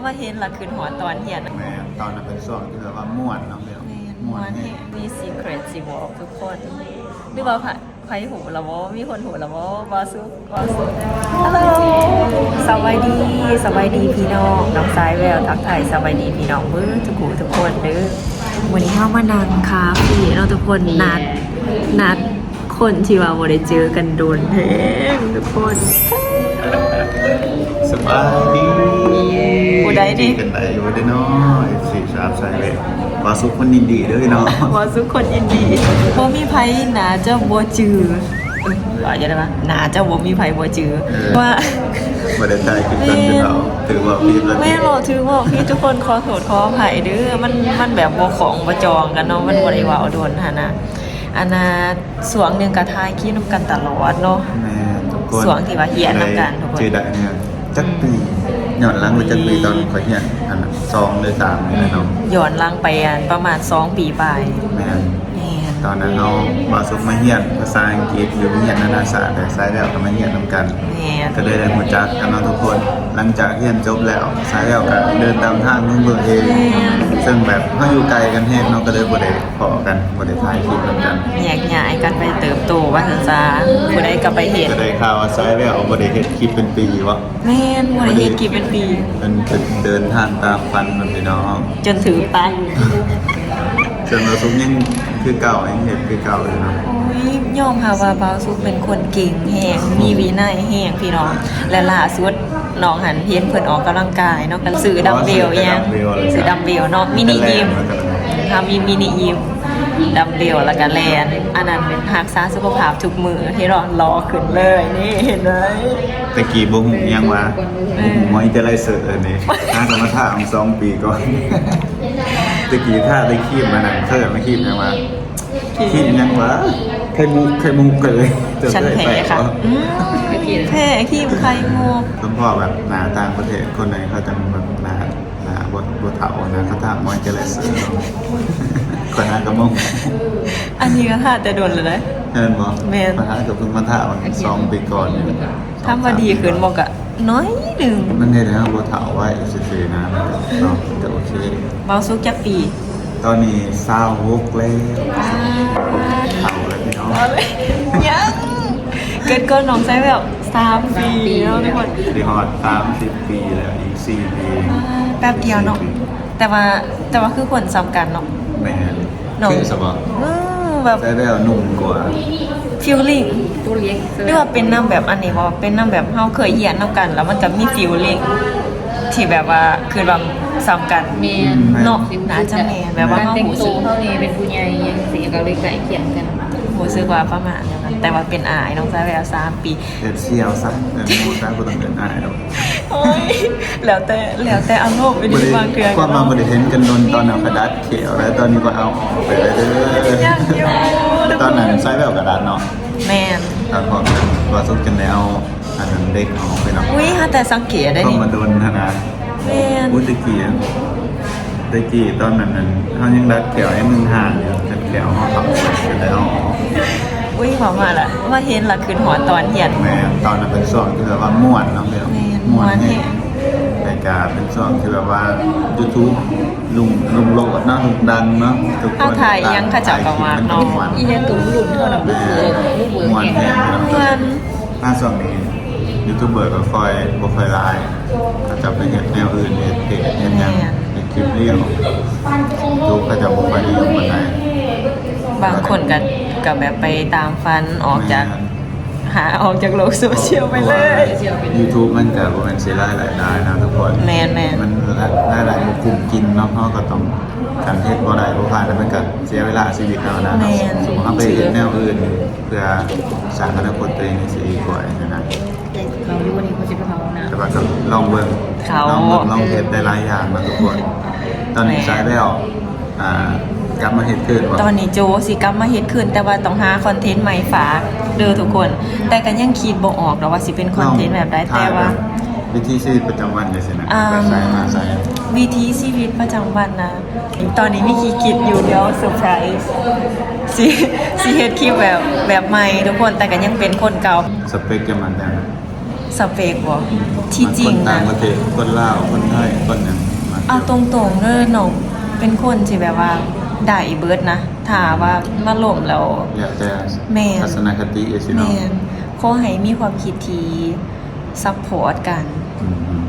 ມາເຫັນລະຄຶດຮອດຕອນຮຽນ. ແມ່ນ ຕອນນັ້ນເປັນຊ່ວງທີ່ແບບວ່າມ່ວນເນາະ ແມ່ນ ມ່ວນແຮງ. ມີຊີເຄຣັດຊິບອກທຸກຄົນ ຫຼືວ່າໃຜ ໃຜຮູ້ລະບໍ່? ມີຄົນຮູ້ລະບໍ່? ບໍ່ສຸກ ບໍ່ສຸກ. ຮັລໂຫຼ ສະບາຍດີ ສະບາຍດີພີ່ນ້ອງ ນ້ອງຊາຍແວວ ທັກທາຍສະບາຍດີພີ່ນ້ອງເບິດທຸກຜູ້ທຸກຄົນເດີ້. ມື້ນີ້ເຮົາມານັ່ງຄາເຟເນາະທຸກຄົນ ນັດ ນັດ ຄົນທີ່ວ່າບໍ່ໄດ້ເຈີກັນດົນແຮງທຸກຄົນ. ສະບາຍດີ ຜູ້ໃດນີ້? ເປັນໃດຢູ່ເດ້ເນາະ ເອັຟຊີ ຊາວໄຊເວດ. ວ່າສຸກຄົນອິນດີເດີ້ພີ່ນ້ອງ ວ່າສຸກຄົນອິນດີ. ບໍ່ມີໃຜໜ້າຈະບໍ່ຈື່ ເອີ ວ່າຈັ່ງໃດວະ? ໜ້າຈະບໍ່ມີໃຜບໍ່ຈື່ ເອີ ວ່າບໍ່ໄດ້ຖ່າຍຄລິບກັນ ແມ່ນ ພີ່ນ້ອງ ຖືກເວົ້າຜິດແລ້ວ. ແມ່ນ ເວົ້າຖືກເວົ້າຜິດ ທຸກຄົນ ຂໍໂທດຂໍອະໄພເດີ້. ມັນ ມັນແບບບໍ່ຂ້ອງບໍ່ຈອງກັນເນາະ ມັນບໍ່ໄດ້ເວົ້າດົນຫັ້ນນະ. ອັນນ່າ ຊ່ວງໜຶ່ງກໍຖ່າຍຄລິບນຳກັນຕະຫຼອດເນາະ. ແມ່ນ ທຸກຄົນ ຊ່ວງທີ່ວ່າຮຽນນຳກັນ ທຸກຄົນ ຈື່ໄດ້ແນ່. ຈັກປີ? ອືມ ຍ້ອນຫຼັງວ່າຈັກປີ? ຕອນຂ້ອຍຮຽນອັນສອງຫຼືສາມນີ້ແຫຼະເນາະ. ອືມ ຍ້ອນຫຼັງໄປອັນປະມານສອງປີປາຍ. ແມ່ນ ແມ່ນ ຕອນນັ້ນເຮົາ ບ່າວສຸກມາຮຽນພາສາອັງກິດຢູ່ໂຮງຮຽນນານາຊາດ ແລະ ຊາຍແວວກໍມາຮຽນນຳກັນ. ແມ່ນ ກໍເລີຍໄດ້ຮູ້ຈັກກັນເນາະທຸກຄົນ. ຫຼັງຈາກຮຽນຈົບແລ້ວ ຊາຍແວວກໍເດີນຕາມທາງຂອງເພິ່ນເອງ. ແມ່ນ ເຊິ່ງແບບເຮົາຢູ່ໄກກັນແຮງເນາະ ກໍເລີຍບໍ່ໄດ້ ພໍ້ກັນ ບໍ່ໄດ້ຖ່າຍຄລິບນຳກັນ ແຍກຍ້າຍກັນໄປເຕີບໂຕວ່າຊັ້ນຊະ. ຜູ້ໃດກໍໄປເຮັດ ກໍໄດ້ຂ່າວວ່າຊາຍແວວບໍ່ໄດ້ເຮັດຄລິບເປັນປີເບາະ? ແມ່ນ ບໍ່ໄດ້ເຮັດຄລິບເປັນປີ. ເພິ່ນເປັນເດີນທາງຕາມຝັນເພິ່ນພີ່ນ້ອງ ຈົນຖືກຕັດ ສ່ວນບ່າວສຸກຍັງຄືເກົ່າ ຍັງເຮັດຄືເກົ່າຢູ່ເນາະ. ໂອ້ຍ ຍອມຮັບວ່າບ່າວສຸກເປັນຄົນເກັ່ງແຮງ ມີວິໄນແຮງພີ່ນ້ອງ ແລະ ລ່າສຸດ ນ້ອງຫັ້ນເຫັນເພິ່ນອອກກຳລັງກາຍເນາະ ຊື້ດັມເບວອີ່ຫຍັງ ຊື້ດັມເບວເນາະ ມິນິຢິມ ເຮົາມີມິນິຢິມ ດັມເບວ ແລ້ວກະແລ່ນ ອັນນັ້ນຮັກສາສຸຂະພາບທຸກມື້ ເຫັນບໍ່ ຫຼໍ່ຂຶ້ນເລີຍ ນີ້ເຫັນໄດ໋. ແຕ່ກີ້ບໍ່ຮູ້ຫຍັງວ່າ ບໍ່ຮູ້ມອຍເຕີໄລເຊີນີ້ ຫາກໍມາຖ້າສອງປີກ່ອນ. ແຕ່ກີ້ທາແຕ່ຄຣີມອັນນັ້ນ ເຂົາເອີ້ນວ່າຄຣີມຫຍັງວະ ຄຣີມຫຍັງວະ ໄຂ່ມຸກ ໄຂ່ມຸກເລີຍ. ເຈົ້າເຄີຍໃຊ້ບໍ່? ອືມ ແພ້ຄຣີມໄຂ່ມຸກ ສະເພາະແບບໜ້າຕ່າງປະເທດ ຄົນໃດເຂົາຈັ່ງແບບໜ້າ ໜ້າບໍ່ ບໍ່ເຖົ້ານະ ເຂົາຖ້າມອຍເຕີໄລເຊີ. ຂ້ອຍຫາກໍບໍ່ຮູ້ ອັນນີ້ກໍຖ້າແຕ່ດົນແລ້ວເດ້ ແມ່ນບໍ່? ແມ່ນ ຂ້ອຍຫາກໍເພິ່ງມາຖ້າສອງປີກ່ອນນີ້. ຖາມວ່າດີຂຶ້ນບໍ່? ກະໜ້ອຍໜຶ່ງ ມັນເຮັດໃຫ້ເຮົາບໍ່ເຖົ້າໄວຊື່ໆນະ ເນາະ ກໍໂອເຄ. ບ່າວສຸກຈັກປີ? ຕອນນີ້ຊາວຫົກແລ້ວ. ອ່າ ເຖົ້າແລ້ວພີ່ນ້ອງ ຍັງ ເກີດກ່ອນນ້ອງຊາຍແວວສາມປີເນາະທຸກຄົນ ຊິຮອດສາມສິບປີແລ້ວ ອີກສີ່ປີ. ອ່າ ແປັບດຽວເນາະ ສີ່ປີ ແຕ່ວ່າ ແຕ່ວ່າຄືຄົນສ່ຳກັນເນາະ. ແມ່ນ ນ້ອງ ຄືສະບາຍ ເອີ ແບບ ຊາຍແວວໜຸ່ມກວ່າ ຟີລລິງ ຕົວເລັກ ຫຼືວ່າເປັນນຳແບບອັນນີ້ບໍ່ ເປັນນຳແບບເຮົາເຄີຍຮຽນນຳກັນ ແລ້ວມັນກໍມີຟີລລິງທີ່ແບບວ່າຄືວ່າສ່ຳກັນ. ແມ່ນ ເນາະ ໜ້າຈະແມ່ນ ແບບວ່າເຮົາຮູ້ສຶກ ການແຕ່ງໂຕເຮົານີ້ເປັນຜູ້ໃຫຍ່ຫຍັງຊີ້ ກໍເລີຍໃກ້ຄຽງກັນ ຮູ້ສຶກວ່າປະມານດຽວກັນ. ແຕ່ວ່າເປັນອ້າຍນ້ອງຊາຍແວວສາມປີ ເອີ້ນສ່ຽວຊະ ເອີ້ນໝູ່ຊະ ບໍ່ຕ້ອງເອີ້ນອ້າຍດອກ. ໂອ້ຍ ແລ້ວແຕ່ ແລ້ວແຕ່ອາລົມອີ່ຫຼີ ບາງເທື່ອ ຄວາມວ່າບໍ່ໄດ້ເຫັນກັນດົນ ຕອນນັ້ນຂ້ອຍດັດແຂ້ວ ແລ້ວຕອນນີ້ຂ້ອຍເອົາອອກໄປແລ້ວເດີ້. ຍັງຢູ່ ຕອນນັ້ນຊາຍແວວກໍດັດເນາະ. ແມ່ນ ຕັດພ້ອມກັນ ບ່າວສຸກຈຶ່ງໄດ້ເອົາອັນນັ້ນເດັກອອກໄປເນາະ. ອຸ້ຍ ຫາແຕ່ສັງເກດໄດ້ນີ້ ຄວາມວ່າດົນຫັ້ນນະ. ແມ່ນ ໂອ້ຍ ແຕ່ກີ້ ແຕ່ກີ້ຕອນນັ້ນນັ້ນ ເຮົາຍັງດັດແຂ້ວຍັງໜຶ່ງຫ້າງຢູ່ ຈົນແຂ້ວເຮົາເຂົ້າໄປ ຈົນໄດ້ເອົາອອກ. ອຸ້ຍ ເວົ້າມາລະ ມາເຫັນລະຄຶດຮອດຕອນຮຽນ. ແມ່ນ ຕອນນັ້ນເປັນຊ່ວງທີ່ແບບວ່າມ່ວນເນາະ ແມ່ນ ມ່ວນແຮງ ແລ້ວກະເປັນຊ່ວງທີ່ແບບວ່າຢູທູບລຸ່ງ ລຸ່ງໂລດເນາະ ລຸ່ງດັງເນາະ ທຸກຄົນ ເຮົາຖ່າຍອີ່ຫຍັງເຂົາເຈົ້າກໍມັກເນາະ ອີ່ຫຍັງກໍລຸ້ນເທົ່ານັ້ນ ແມ່ນ ມ່ວນແຮງ ມ່ວນ. ມາຊ່ວງນີ້ຢູທູບເບີກໍຄ່ອຍ ບໍ່ຄ່ອຍຫຼາຍ ເຂົາເຈົ້າໄປເຮັດແນວອື່ນ ເຮັດເພຈ ເຮັດຫຍັງ ແມ່ນ ເຮັດຄລິບລຽວ ຢູທູບເຂົາເຈົ້າບໍ່ຄ່ອຍນິຍົມປານໃດ. ບາງຄົນກໍ ກໍແບບໄປຕາມຝັນ ອອກຈາກ ແມ່ນ ຫາອອກຈາກໂລກໂຊຊຽວໄປເລີຍ ເພາະວ່າຢູທູບມັນກໍບໍ່ແມ່ນຊິລາຍໄດ້ຫຼາຍນະທຸກຄົນ. ແມ່ນໆ ມັນລາຍ ລາຍໄດ້ບໍ່ກຸ້ມກິນເນາະ ເຮົາກໍຕ້ອງ ຄັນເຮັດບໍ່ໄດ້ບໍ່ຜ່ານ ມັນກໍເສຍເວລາຊີວິດເຮົານະ. ແມ່ນ ສົມມຸດເຮົາໄປເຮັດແນວອື່ນ ເພື່ອສ້າງອະນາຄົດຕົວເອງໃຫ້ດີກວ່າຫັ້ນນະ. ເຂົາຢູ່ນີ້ເຂົາຊິໄປເຜົານະ ແຕ່ວ່າກໍລອງເບິ່ງ ເຂົາ ລອງເບິ່ງ ລອງເຮັດ ເອີ ໄດ້ຫຼາຍຢ່າງນະທຸກຄົນ. ຕອນນີ້ ແມ່ນ ຊາຍແວວ ອ່າ ກັບມາເຮັດຄືນບໍ່? ຕອນນີ້ໂຈຊິກັບມາເຮັດຄືນ ແຕ່ວ່າຕ້ອງຫາຄອນເທັນໃໝ່ຝາກເດີ້ທຸກຄົນ ແຕ່ກໍຍັງຄິດບໍ່ອອກດອກວ່າຊິເປັນຄອນເທັນແບບໃດ ແຕ່ວ່າ ວິຖີຊີວິດປະຈຳວັນຈັ່ງຊີ້ນະ ອ່າ ໄປໃສມາໃສ ວິຖີຊີວິດປະຈຳວັນນະ ຕອນນີ້ມີທີ່ຄິດຢູ່ ດຽວເຊີໄພຣສ໌ ຊິ ຊິເຮັດຄລິບແບບ ແບບໃໝ່ທຸກຄົນ ແຕ່ກໍຍັງເປັນຄົນເກົ່າ. ສະເປັກຈະມັກແນວໃດ? ສະເປັກບໍ່? ທີ່ຈິງນະ ຄົນຕ່າງປະເທດ ຄົນລາວ ຄົນໄທ ຄົນຫຍັງ ເອົາຕົງໆເດີ ນ້ອງເປັນຄົນທີ່ແບບວ່າໄດ້ເບິດນະ ຖ້າວ່າມາລົມແລ້ວ ແລ້ວແຕ່ ແມ່ນ ທັດສະນະຄະຕິ ຈັ່ງຊີ້ເນາະ ແມ່ນ ຂໍໃຫ້ມີຄວາມຄິດທີ່ ຊັບພອດກັນ ອືມ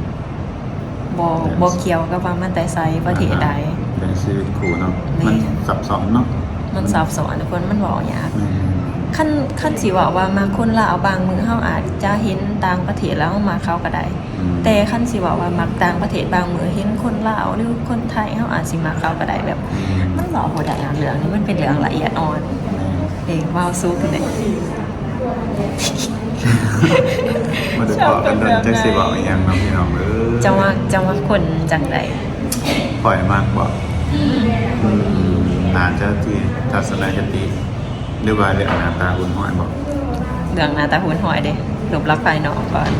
ບໍ່ ແມ່ນ ບໍ່ກ່ຽວກັບວ່າມາແຕ່ໃສ ປະເທດໃດ ໃນຊີວິດຄູ່ເນາະ ແມ່ນ ມັນຊັບຊ້ອນເນາະ ມັນຊັບຊ້ອນທຸກຄົນ ມັນເວົ້າຍາກ ແມ່ນ ຄັນ ຄັນຊິເວົ້າວ່າມັກຄົນລາວ ບາງມື້ເຮົາອາດຈະເຫັນຕ່າງປະເທດແລ້ວເຮົາມັກເຂົາກໍໄດ້ ອືມ ແຕ່ຄັນຊິເວົ້າວ່າມັກຕ່າງປະເທດ ບາງມື້ເຫັນຄົນລາວ ຫຼື ຄົນໄທ ເຮົາອາດຊິມັກເຂົາກໍໄດ້ ແບບ ອືມ ມັນເວົ້າບໍ່ໄດ້ນະ ເລື່ອງນີ້ມັນເປັນເລື່ອງລະອຽດອ່ອນ ແມ່ນ ເອີ ເວົ້າສູ່ເພິ່ນໄດ້ ບໍ່ໄດ້ພໍ້ກັນດົນ ຈັກຊິເວົ້າອີ່ຫຍັງເນາະພີ່ນ້ອງເອີຍ ເຈົ້າມັກ ເຈົ້າມັກຄົນຈັ່ງໃດ? ຂ້ອຍມັກບໍ? ອືມ ໜ້າຈະທີ່ທັດສະນະຄະຕິ ຫຼືວ່າເລື່ອງໜ້າຕາຫຸ່ນຫ້ອຍບໍ? ເລື່ອງໜ້າຕາຫຸ່ນຫ້ອຍເດ້ ຮູບລັກພາຍນອກກ່ອນ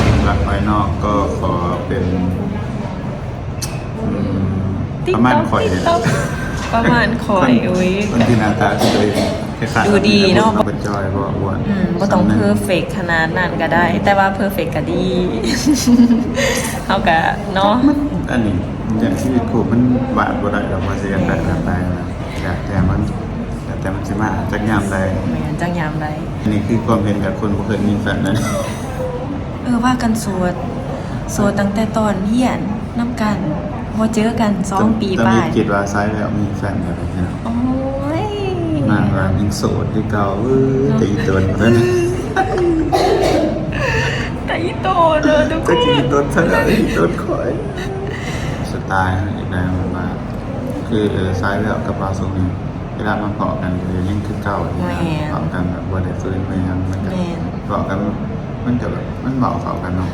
ຮູບລັກພາຍນອກກໍຂໍເປັນ ອືມ ປະມານຂ້ອຍນີ້ແຫຼະ ປະມານຂ້ອຍ ໂອ້ຍ ຄົນທີ່ໜ້າຕາຄືໂຕເອງ ຄ້າຍໆ ດູດີເນາະ ບໍ່ຈ່ອຍ ບໍ່ອ້ວນ ອືມ ບໍ່ຕ້ອງເພີເຟັກຂະໜາດນັ້ນກໍໄດ້ ແຕ່ວ່າເພີເຟັກກໍດີ ເຮົາກໍເນາະ ອັນນີ້ ຢ່າງຊີວິດຄູ່ມັນວາດບໍ່ໄດ້ດອກ ວ່າຊິຢາກໄດ້ແບບໃດນະ ແລ້ວແຕ່ມັນ ແລ້ວແຕ່ມັນຊິມາ ຈັກຍາມໃດ ແມ່ນ ຈັກຍາມໃດ ອັນນີ້ຄືຄວາມເຫັນຈາກຄົນບໍ່ເຄີຍມີແຟນນະ ເອີ ພາກັນໂສດ ໂສດຕັ້ງແຕ່ຕອນຮຽນນຳກັນ ບໍ່ເຈີກັນສອງປີປາຍ ຈະມີຄິດວ່າຊາຍແວວມີແຟນແລ້ວ ໂອ້ຍ ນາງວ່າຍັງໂສດຄືເກົ່າ ເອີຍ ເນາະ ແຕ່ອີ່ຕົນນັ້ນ ແຕ່ອີ່ຕົນເດີທຸກຄົນ ແຕ່ອີ່ຕົນຊະແລ້ວ ອີ່ຕົນຂ້ອຍ ສະໄຕລ໌ອີກແນວ ແບບວ່າ ຄືຊາຍແວວກັບບ່າວສຸກນີ້ ເວລາມາພໍ້ກັນກໍຍັງຄືເກົ່າ ແມ່ນ ພໍ້ກັນແບບບໍ່ໄດ້ຟື້ນບໍ່ຫຍັງ ມັນກໍ ແມ່ນ ເວົ້າກັນ ມັນກໍແບບ ມັນເວົ້າເຂົ້າກັນເນາະ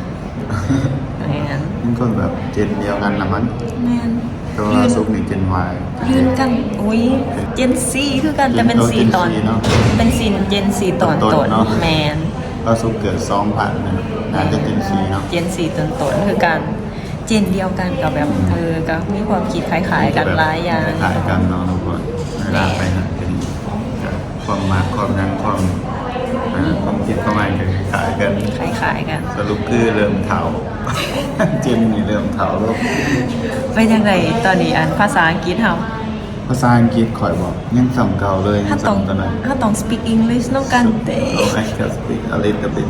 ແມ່ນ ເປັນຄົນແບບເຈນດຽວກັນລະມັນ ແມ່ນ ແຕ່ວ່າສຸກນີ້ເຈນວາຍ ລື່ນກັນ ໂອ້ຍ ເຈນຊີຄືກັນ ແຕ່ເປັນ ເອີ ຊີຕອນ ເປັນຊີເນາະ ເປັນຊີ ເຈນຊີຕອນຕົ້ນ ຕອນຕົ້ນເນາະ ແມ່ນ ບ່າວສຸກເກີດສອງພັນນະ ໜ້າຈະເຈນຊີເນາະ ເຈນຊີຕອນຕົ້ນຄືກັນ ເຈນດຽວກັນກໍແບບ ອືມ ເອີ ກໍມີຄວາມຄິດຄ້າຍໆກັນຫຼາຍຢ່າງ ຄ້າຍໆກັນເນາະ ທຸກຄົນ ເວລາໄປຫັ້ນໄປນີ້ ກໍຄວາມມັກຄວາມຫຍັງ ຄວາມ ເອີ ຄວາມຄິດຄວາມໝາຍກໍຄ້າຍໆກັນ ຄ້າຍໆກັນ ສະຫຼຸບຄືເລີ່ມເຖົ້າ ເຈນນີ້ເລີ່ມເຖົ້າແລ້ວ ເປັນຈັ່ງໃດຕອນນີ້ ອັນ ພາສາອັງກິດເຮົາ? ພາສາອັງກິດຂ້ອຍບໍ? ຍັງສ່ຳເກົ່າເລີຍ ເຮົາຕ້ອງ ເຮົາຕ້ອງ speak English ນຳກັນເດ້ I can speak a little bit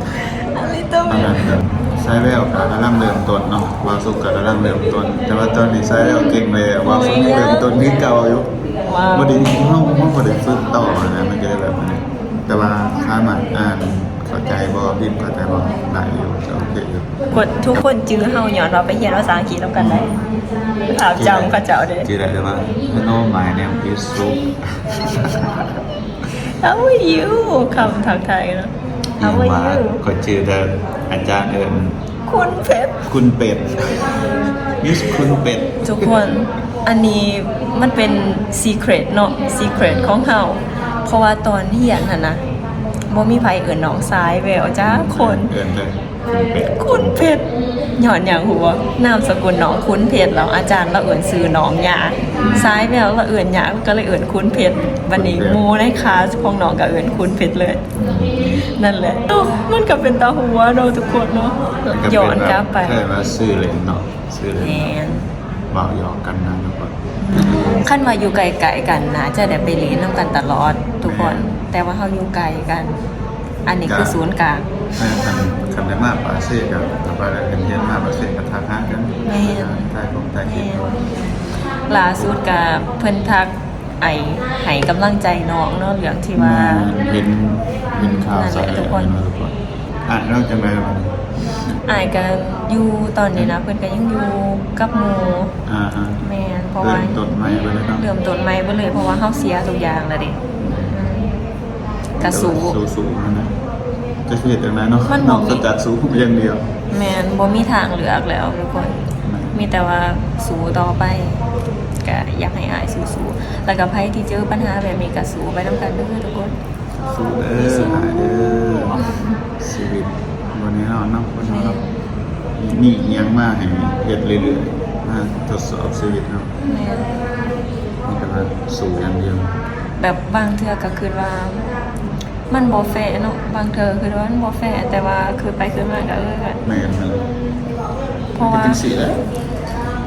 a little bit ຊາຍແວວກໍກຳລັງເລີ່ມຕົ້ນເນາະ ບ່າວສຸກກໍກຳລັງເລີ່ມຕົ້ນ ແຕ່ວ່າຕອນນີ້ຊາຍແວວເກັ່ງແລ້ວ ບ່າວສຸກຍັງເລີ່ມຕົ້ນຄືເກົ່າຢູ່ ບໍ່ໄດ້ ເຮົາ ເຮົາບໍ່ໄດ້ຝຶກຕໍ່ນະ ມັນກໍເລີຍແບບນັ້ນ ແຕ່ວ່າສາມາດອ່ານເຂົ້າໃຈບໍ່ ພິມເຂົ້າໃຈບໍ່ ໄດ້ຢູ່ ໂອເຄຢູ່ ຄົນ ທຸກຄົນຈື່ເຮົາຍ້ອນວ່າໄປຮຽນພາສາອັງກິດນຳກັນໄດ໋ ອືມ ພາບຈຳເຂົາເຈົ້າເດ້ ຈື່ໄດ້ແຕ່ວ່າ Hello, my name is Suk How are you? ຄຳທັກທາຍເນາະ How are you? ຂ້ອຍຈື່ແຕ່ອາຈານເອີ້ນ ຄຸນເພັດ ຄຸນເປັດ ມິສຄຸນເປັດ ທຸກຄົນ ອັນນີ້ມັນເປັນ secret ເນາະ secret ຂອງເຮົາ ເພາະວ່າຕອນຮຽນຫັ້ນນະ ບໍ່ມີໃຜເອີ້ນນ້ອງຊາຍແວວຈັກຄົນ ເອີ້ນແຕ່ ຄຸນເພັດ ຄຸນເພັດ ຍ້ອນຫຍັງຮູ້ບໍ່? ນາມສະກຸນນ້ອງຄຸນເພັດ ແລ້ວອາຈານລາວເອີ້ນຊື່ນ້ອງຍາກ ຊາຍແວວລາວເອີ້ນຍາກ ລາວກໍເລີຍເອີ້ນຄຸນເພັດ ບັດນີ້ໝູ່ໃນຄລາສຂອງນ້ອງກໍເອີ້ນຄຸນເພັດເລີຍ ນັ້ນແຫຼະ ມັນກໍເປັນຕາຫົວເນາະທຸກຄົນເນາະ ມັນກໍເປັນ ຍ້ອນກັບໄປ ແບບ ເອີ້ນວ່າຊື່ຫຼິ້ນເນາະ ຊື່ຫຼິ້ນ ແມ່ນ ເວົ້າຢອກກັນນະທຸກຄົນ ຄັນວ່າຢູ່ໃກ້ໆກັນ ໜ້າຈະໄດ້ໄປຫຼິ້ນນຳກັນຕະຫຼອດທຸກຄົນ ແມ່ນ ແຕ່ວ່າເຮົາຢູ່ໄກກັນ ອັນນີ້ຄືສູນກາງ ເອີ ຄັນ ຄັນໄດ້ມາປາກເຊກໍ ກໍໄປໄດ້ ຄັນເຫັນມາປາກເຊກໍທັກຫາກັນ ແມ່ນ ຖ່າຍຮູບຖ່າຍຄລິບ ແມ່ນ ລ່າສຸດກໍເພິ່ນທັກ ໄອ້ ໃຫ້ກຳລັງໃຈນ້ອງເນາະ ເລື່ອງທີ່ວ່າ ແມ່ນ ເຫັນ ເຫັນຂ່າວ ນັ້ນແຫຼະ ສາຍ ທຸກຄົນ ເນາະທຸກຄົນ ອ້າຍລາວຈັ່ງໃດລະບັດນີ້? ອ້າຍກໍຢູ່ຕອນນີ້ນະ ເພິ່ນກໍຍັງຢູ່ກັບໝູ່ ອ່າໆ ແມ່ນ ເພາະວ່າເລີ່ມຕົ້ນໃໝ່ເບິດເລີຍເນາະ ເລີ່ມຕົ້ນໃໝ່ເບິດເລີຍ ເພາະວ່າເຮົາເສຍທຸກຢ່າງແລ້ວເດ້ ອືມ ກໍສູ້ ແຕ່ວ່າສູ້ໆຫັ້ນນະ ຈັກຊິເຮັດຈັ່ງໃດເນາະ ມັນບໍ່ມີ ນອກຈາກສູ້ຢ່າງດຽວ ແມ່ນ ບໍ່ມີທາງເລືອກແລ້ວທຸກຄົນ ແມ່ນ ມີແຕ່ວ່າສູ້ຕໍ່ໄປ ກໍຢາກໃຫ້ອ້າຍສູ້ໆ ແລ້ວກໍໃຜທີ່ເຈີບັນຫາແບບນີ້ກໍສູ້ໄປນຳກັນເດີທຸກຄົນ ສູ້ເດີ ສູ້ ອ້າຍເດີ ຊີວິດບໍ່ແນ່ນອນເນາະ ຄົນເຮົາເນາະ ມີອີ່ຫຍັງມາໃຫ້ເຮັດເລື້ອຍໆ ມາທົດສອບຊີວິດເນາະ ແມ່ນ ມີແຕ່ວ່າສູ້ຢ່າງດຽວ ແບບບາງເທື່ອກໍຄິດວ່າ ມັນບໍ່ແຟເນາະ ບາງເທື່ອຄືວ່າມັນບໍ່ແຟ ແຕ່ວ່າຄືໄປຄືມາກໍ ເອີ ແມ່ນ ເພາະວ່າ ເປັນຈັ່ງຊີ້ແຫຼະ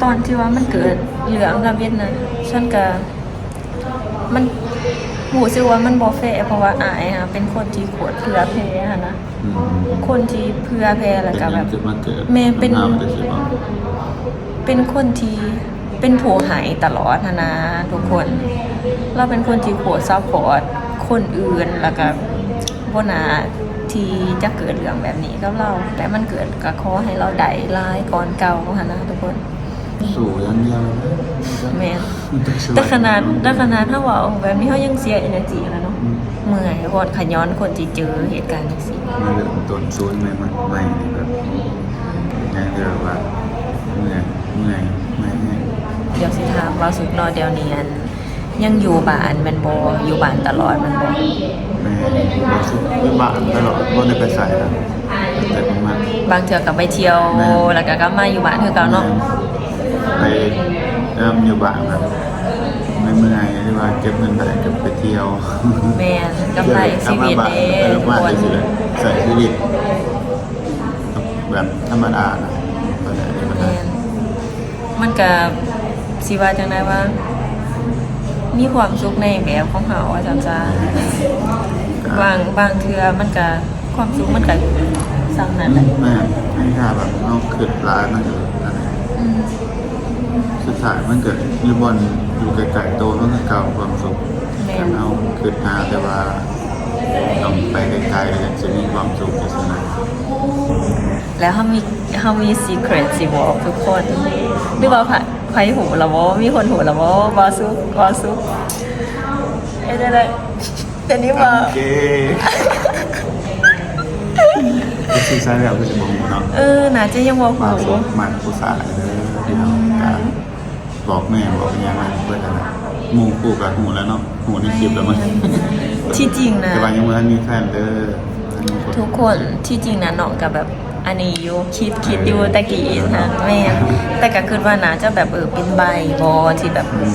ຕອນທີ່ວ່າມັນເກີດເລື່ອງທຳອິດນະ ຊັ້ນກໍ ມັນຮູ້ສຶກວ່າມັນບໍ່ແຟ ເພາະວ່າອ້າຍຫັ້ນເປັນຄົນທີ່ໂຄດເຜື່ອແຜ່ຫັ້ນນະ ອືມ ຄົນທີ່ເຜື່ອແຜ່ ແລ້ວກໍແບບ ເປັນຫຍັງຈຶ່ງມາເກີດ ແມ່ນເປັນ ບັນຫາຈັ່ງຊີ້ບໍ? ເປັນຄົນທີ່ເປັນຜູ້ໃຫ້ຕະຫຼອດຫັ້ນນະທຸກຄົນ ລາວເປັນຄົນທີ່ໂຄດຊັບພອດຄົນອື່ນ ແລ້ວກໍບໍ່ໜ້າທີ່ຈະເກີດເລື່ອງແບບນີ້ກັບລາວ ແຕ່ມັນເກີດກໍຂໍໃຫ້ລາວໄດ້ຫຼາຍກ່ອນເກົ່າຫັ້ນນະທຸກຄົນ. ສູ້ຢ່າງດຽວເລີຍ. ແມ່ນ ແຕ່ຂະໜາດ ແຕ່ຂະໜາດເຮົາເວົ້າແບບນີ້ ເຮົາຍັງເສຍເອເນີຈີຫັ້ນນະເນາະ. ອືມ ເມື່ອຍ ຍ້ອນຂະຍ້ອນຄົນທີ່ເຈີເຫດການຈັ່ງຊີ້ ມາເລີ່ມຕົ້ນສູນໃໝ່ ໃໝ່ນີ້ແບບ ແຮງເດີວ່າ ເມື່ອຍ ເມື່ອຍ ເມື່ອຍແຮງ. ດຽວຊິຖາມບ່າວສຸກເນາະ ດຽວນີ້ອັນ ຍັງຢູ່ບ້ານແມ່ນບໍ່? ຢູ່ບ້ານຕະຫຼອດແມ່ນບໍ່? ແມ່ນ ບ່າວສຸກຢູ່ບ້ານຕະຫຼອດ ບໍ່ໄດ້ໄປໃສນະ ແຕ່ເພິ່ນມາ ບາງເທື່ອກໍໄປທ່ຽວ ແມ່ນ ແລ້ວກໍກັບມາຢູ່ບ້ານຄືເກົ່າເນາະ. ແມ່ນ ໄປ ເອີ່ມ ຢູ່ບ້ານແບບເມື່ອຍໆ ຫຼືວ່າເກັບເງິນໄດ້ກໍໄປທ່ຽວ. ແມ່ນ ກັບໄລຟ໌ຊີວິດເດ້ ເອີ ມາ ທຸກຄົນ ຈັ່ງຊີ້ແຫຼະ ໃຊ້ຊີວິດແບບທຳມະດານະ ແມ່ນ ມັນກະຊິວ່າຈັ່ງໃດວ່າ ມີຄວາມສຸກໃນແບບຂອງເຮົາວ່າຊັ້ນຊະ. ບາງ ບາງເທື່ອມັນກະ ຄວາມສຸກມັນກະສ່ຳນັ້ນແຫຼະ. ແມ່ນ ໃຫ້ຖ້າແບບເຮົາຄິດຫຼາຍມັນກະນັ້ນແຫຼະ. ອືມ ສຸດທ້າຍມັນກະຢູ່ບ່ອນ ຢູ່ໃກ້ໆໂຕເຮົາຄືເກົ່າ ຄວາມສຸກ. ແມ່ນ ຄັນເຮົາຄິດຫາແຕ່ວ່າຕ້ອງໄປໄກໆ ຈັ່ງຊິມີຄວາມສຸກ ຈັ່ງຊີ້ນະ. ແລ້ວເຮົາມີ ເຮົາມີຊີເຄຣັດຊິບອກທຸກຄົນ ຫຼືວ່າໃຜ ໃຜຮູ້ລະບໍ່? ມີຄົນຮູ້ລະບໍ່? ເວົ້າສູ່ ເວົ້າສູ່ ເຮັດຈັ່ງໃດ? ເປັນນີ້ບໍ່? ໂອເຄ ຄືຊິໃຊ້ແລ້ວຄືຊິບໍ່ຮູ້ເນາະ. ເອີ ໜ້າຈະຍັງບໍ່ຮູ້. ວ່າສົກມັກຜູ້ຊາຍເດີ ອືມ ພີ່ນ້ອງກະ ບອກແມ່ບອກຫຍັງເພິ່ນຫັ້ນແຫຼະ. ໝູ່ຄູ່ກໍຮູ້ແລ້ວເນາະ ຮູ້ໃນຄລິບແລ້ວມັນ ທີ່ຈິງນະ ແຕ່ວ່າຍັງບໍ່ທັນມີແຟນເດີ ທຸກຄົນ. ທີ່ຈິງນະ ນ້ອງກໍແບບອັນນີ້ຢູ່ ຄິດ ຄິດຢູ່ແຕ່ກີ້ຫັ້ນ. ແມ່ນ ແຕ່ກໍຄິດວ່າໜ້າຈະແບບ ເອີ ເປັນໄບບໍ ທີ່ແບບ ອືມ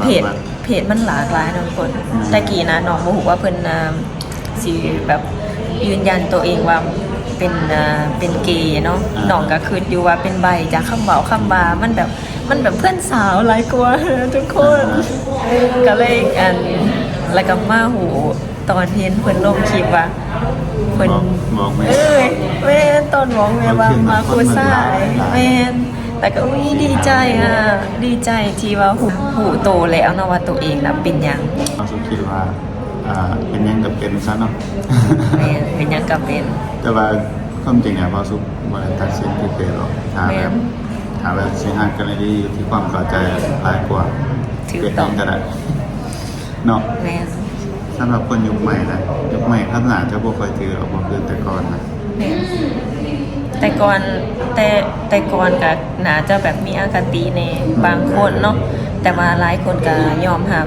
ເພດ ເພດມັນຫຼາກຫຼາຍເນາະທຸກຄົນ. ອືມ ແຕ່ກີ້ນະ ນ້ອງບໍ່ຮູ້ວ່າເພິ່ນ ອ່າ ຊິແບບຢືນຢັນໂຕເອງວ່າເປັນ ອ່າ ເປັນເກເນາະ. ອ່າ ນ້ອງກໍຄິດຢູ່ວ່າເປັນໄບຈາກຄຳເວົ້າຄຳວ່າ ມັນແບບ ມັນແບບເພື່ອນສາວຫຼາຍກວ່າທຸກຄົນ. ອ່າ ກໍເລີຍ ອັນ ແລ້ວກໍມາຮູ້ຕອນເຫັນເພິ່ນລົງຄລິບວ່າເພິ່ນ ບອກ ບອກແມ່ ເອີຍ ແມ່ນ ຕອນບອກແມ່ວ່າມັກຜູ້ຊາຍ. ແມ່ນ ແລ້ວກໍ ອຸ້ຍ ດີໃຈອະ ດີໃຈທີ່ວ່າຮູ້ ຮູ້ໂຕແລ້ວເນາະວ່າໂຕເອງນະເປັນຫຍັງ. ເຮົາຄິດວ່າ ອ່າ ເປັນຫຍັງກໍເປັນຊະເນາະ. ແມ່ນ ເປັນຫຍັງກໍເປັນ. ແຕ່ວ່າຄວາມຈິງອະ ເວົ້າສຸກບໍ່ໄດ້ຕັດສິນທີ່ເປັນດອກ ຖ້າແບບ ຖ້າແບບຊິຮັກກັນອີ່ຫຼີ ຢູ່ທີ່ຄວາມເຂົ້າໃຈຫຼາຍກວ່າ ຖືກຕ້ອງ ເປັນຫຍັງກໍໄດ້ເນາະ. ແມ່ນ ສຳລັບຄົນຍຸກໃໝ່ນະ ຍຸກໃໝ່ເຂົາໜ້າຈະບໍ່ຄ່ອຍຖືດອກ ບໍ່ຄືແຕ່ກ່ອນນະ. ແມ່ນ ແຕ່ກ່ອນ ແຕ່ ແຕ່ກ່ອນກໍໜ້າຈະແບບມີອະຄະຕິແດ່ ອືມ ບາງຄົນເນາະ ແຕ່ວ່າຫຼາຍຄົນກໍຍອມຮັບ.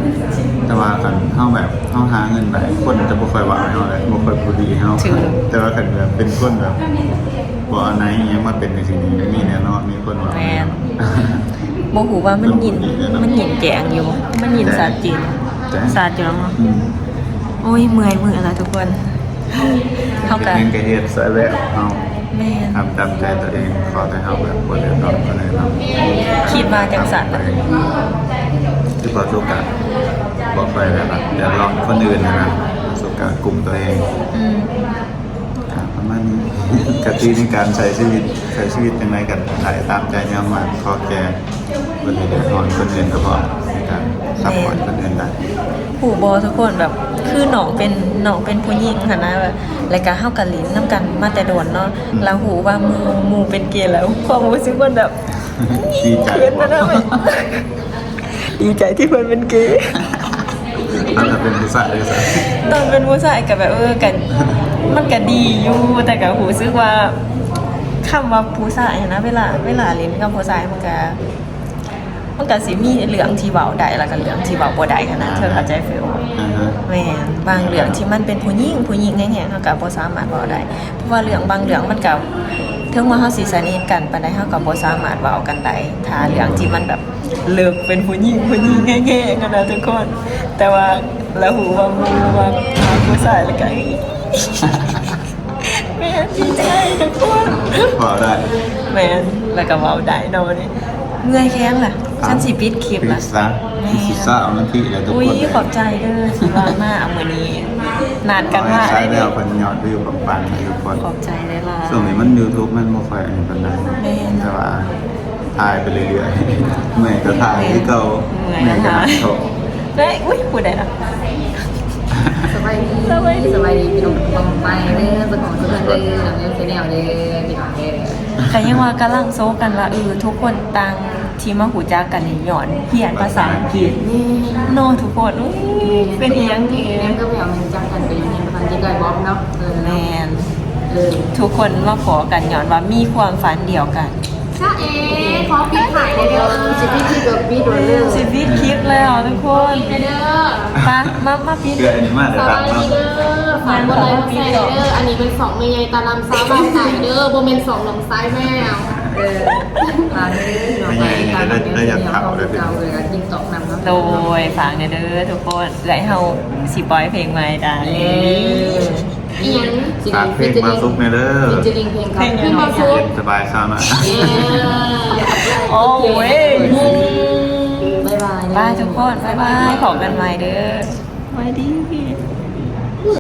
ແຕ່ວ່າຄັນເຮົາແບບ ເຮົາຫາເງິນໄດ້ ຄົນຈະບໍ່ຄ່ອຍວ່າໃຫ້ເຮົາເລີຍ ບໍ່ຄ່ອຍບູລລີເຮົາ. ຖືກ ແຕ່ວ່າຄັນແບບເປັນຄົນແບບ ບໍ່ເອົາໃນອີ່ຫຍັງມາເປັນຈັ່ງຊີ້ນີ້ ມີແນ່ນອນ ມີຄົນວ່າ. ແມ່ນ ບໍ່ຮູ້ວ່າມັນຍິນ ມັນຍິນແຈ້ງຢູ່ບໍ່ ມັນຍິນຊັດເຈນ ແຈ້ງ ຊັດຢູ່ແລ້ວເນາະ. ອືມ ໂອ້ຍ ເມື່ອຍມືລະທຸກຄົນ ເຮົາກະ ເຮັດຫຍັງກະເຮັດຊະແລ້ວເຮົາ. ແມ່ນ ທຳຕາມໃຈຕົວເອງ ຂໍແຕ່ເຮົາແບບບໍ່ເດືອດຮ້ອນຄົນອື່ນເນາະ. ຄິດວ່າຈັ່ງຊັ້ນນະ ຄືບໍ່ໂຟກັສ ບໍ່ຄ່ອຍແບບວ່າເດືອດຮ້ອນຄົນອື່ນຫັ້ນນະ ໂຟກັສກຸ້ມຕົວເອງ. ອືມ ອ່າ ປະມານນີ້ ກະຕິໃນການໃຊ້ຊີວິດ ໃຊ້ຊີວິດຈັ່ງໃດກໍໄດ້ຕາມໃຈ ຍາມວ່າຂໍແກ່ ບໍ່ໄດ້ເດືອດຮ້ອນຄົນອື່ນກໍພໍ ໃນການຊັບພອດຄົນອື່ນໄດ້. ຮູ້ບໍ່ທຸກຄົນ ແບບ ຄືນ້ອງເປັນ ນ້ອງເປັນຜູ້ຍິງຫັ້ນນະ ແບບ ແລ້ວກະເຮົາກະຫຼິ້ນນຳກັນມາແຕ່ດົນເນາະ. ອືມ ແລ້ວຮູ້ວ່າໝູ່ ໝູ່ເປັນເກແລ້ວ ຄວາມຮູ້ສຶກມັນແບບ ດີໃຈ ເຂີນໄປນຳ ດີໃຈທີ່ເພິ່ນເປັນເກ. ຕອນເປັນຜູ້ຊາຍເດ້ຊະ? ຕອນເປັນຜູ້ຊາຍກໍແບບ ເອີ ກໍ ມັນກໍດີຢູ່ ແຕ່ກໍຮູ້ສຶກວ່າ ຄຳວ່າຜູ້ຊາຍຫັ້ນນະ ເວລາ ເວລາຫຼິ້ນກັບຜູ້ຊາຍ ມັນກໍ ມັນກໍຊິມີເລື່ອງທີ່ເວົ້າໄດ້ ແລ້ວກໍເລື່ອງທີ່ເວົ້າບໍ່ໄດ້ຫັ້ນນະ. ອ່າ ເຈົ້າເຂົ້າໃຈຟີລບໍ່? ອ່າຮະ ແມ່ນ ບາງເລື່ອງທີ່ມັນເປັນຜູ້ຍິງ ຜູ້ຍິງແຮງໆ ເຮົາກໍບໍ່ສາມາດເວົ້າໄດ້ ເພາະວ່າເລື່ອງບາງເລື່ອງມັນກໍ ເຖິງວ່າເຮົາຊິສະໜິດກັນປານໃດ ເຮົາກໍບໍ່ສາມາດເວົ້າກັນໄດ້ ຖ້າເລື່ອງທີ່ມັນແບບ ເລິກເປັນຜູ້ຍິງ ຜູ້ຍິງແຮງໆ ຫັ້ນນະທຸກຄົນ. ແຕ່ວ່າ ແລ້ວຮູ້ວ່າໝູ່ວ່າຜູ້ຊາຍ ແລ້ວກໍ ແມ່ນ ດີໃຈທຸກຄົນ ເວົ້າໄດ້ ແມ່ນ ແລ້ວກໍເວົ້າໄດ້ເນາະ ບັດນີ້ເມື່ອຍແຂນລະ ອ່ະ ຊັ້ນຊິປິດຄລິບລະ ປິດຊະ ແມ່ນ ຊິຊາວນາທີແລ້ວທຸກຄົນ ອຸ້ຍ ຂອບໃຈເດີທີ່ວ່າມາ ມື້ນີ້ນັດກັນມາ ໃຊ້ແລ້ວເພິ່ນຍອດວິວປັງໆ ທຸກຄົນ ຂອບໃຈຫຼາຍໆ ຊ່ວງນີ້ມັນ YouTube ມັນບໍ່ຄ່ອຍອັນນີ້ປານໃດ ແມ່ນ ແຕ່ວ່າ ຖ່າຍໄປເລື້ອຍໆ ເມື່ອຍກໍຖ່າຍຄືເກົ່າ ເມື່ອຍກໍຖ່າຍ ເມື່ອຍກໍຫາເຂົາ ເອີຍ ອຸ້ຍ ຜູ້ໃດລະ? ສະບາຍດີ ສະບາຍດີ ສະບາຍດີພີ່ນ້ອງປ້ອງປາຍເດີ ເຈົ້າຂອງເຊີນເດີ ນ້ອງແນວແຊນແນວເດີ ພີ່ນ້ອງເດີ ກໍຍັງວ່າກຳລັງໂຊກັນວ່າ ເອີ ທຸກຄົນຕ່າງທີ່ມາຮູ້ຈັກກັນນີ້ຍ້ອນຮຽນພາສາອັງກິດ ແມ່ນ ເນາະທຸກຄົນ ອຸ້ຍ ແມ່ນ ເປັນອີ່ຫຍັງແມ່ນ ກໍພະຍາຍາມຮູ້ຈັກກັນ ກໍຍ້ອນຮຽນພາສາອັງກິດໄດ້ບໍ່ເນາະ ເອີ ແມ່ນ ເອີ ທຸກຄົນມາພໍ້ກັນຍ້ອນວ່າມີຄວາມຝັນດຽວກັນ ຊະເອ ຂໍປິດຖ່າຍແດ່ເດີ ຊິປິດຄລິບກໍປິດໂລດເດີ ຊິປິດຄລິບແລ້ວທຸກຄົນ ປິດແດ່ເດີ ໄປ ມາ ມາປິດ ເທື່ອອັນນີ້ມາແຕ່ ສະບາຍດີເດີ ຝາກກົດໄລກົດແຊແດ່ເດີ ອັນນີ້ແມ່ນຊ່ອງແມ່ໃຫຍ່ຕາລຳຊາວບ້ານໃຕ້ເດີ ບໍ່ແມ່ນຊ່ອງນ້ອງຊາຍແມວ ເອີ ຝາກເດີ ແມ່ໃຫຍ່ນີ້ກໍໄດ້ ໄດ້ຢາກເຂົ້າແລ້ວ ເຈົ້າເອີຍ TikTok ນຳເນາະ ໂດຍ ຝາກແດ່ເດີທຸກຄົນ ເອື້ອຍເຮົາຊິປ່ອຍເພງໃໝ່ດາ ເອີ ອີ່ຫຍັງ ຝາກເພງບ່າວສຸກແດ່ເດີ ຟີເຈີຣິງເພງກັບ ເພງບ່າວສຸກ ສະບາຍຊາວໜ້ອຍ ໂອ້ຍ ບາຍບາຍ ບາຍທຸກຄົນ ບາຍບາຍ ພໍ້ກັນໃໝ່ເດີ ສະບາຍດີ.